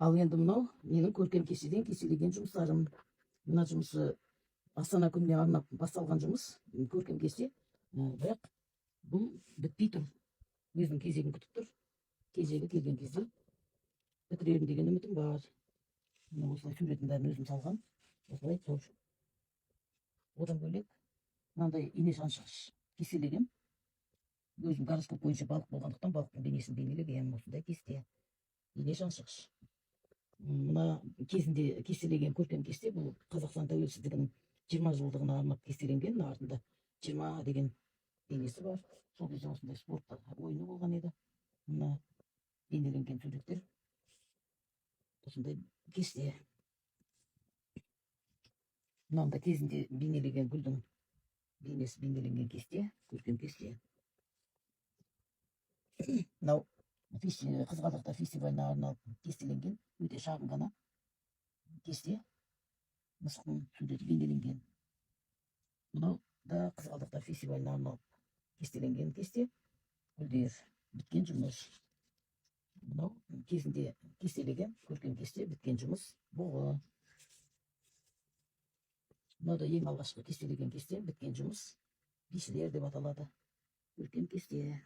Ал енді мынау менің көркем кестеден кестелеген жұмыстарым. Мына жұмысы Астана күніне арнап басталған жұмыс, көркем кесте. Бірақ бұл бітпей тұр, өзінің кезегін күтіп тұр. Кезегі келген кезде бітірермін деген үмітім бар. Мына осылай суретін бәрін өзім салған, осылай тұр. Одан бөлек мынандай ине шаншығыш кестелегем өзім. Гороскоп бойынша балық болғандықтан, балықтың бейнесін бейнелегенмін. Осындай кесте, ине шаншығыш. Мына кезінде кестелеген көркем кесте. Бұл Қазақстан тәуелсіздігінің 20 жылдығына арнап кестеленген. Мына артында 20 деген бейнесі бар. Сол кезде осындай спорт ойыны болған еді. Мына бейнеленген суреттер, осындай кесте. Мынаны да кезінде бейнелеген, гүлдің бейнесі бейнеленген кесте, көркем кесте. Мынау Қызғалдақтар фестиваліне арналып кестеленген өте шағын ғана кесте, мысықтың суреті бейнеленген. Мынау да Қызғалдақтар фестиваліне арналып кестеленген кесте, гүлдер, біткен жұмыс. Мынау кезінде кестелеген көркем кесте, біткен жұмыс, бұғы. Мынау да ең алғашқы кестелеген кесте, біткен жұмыс, бишілер деп аталады, көркем кесте.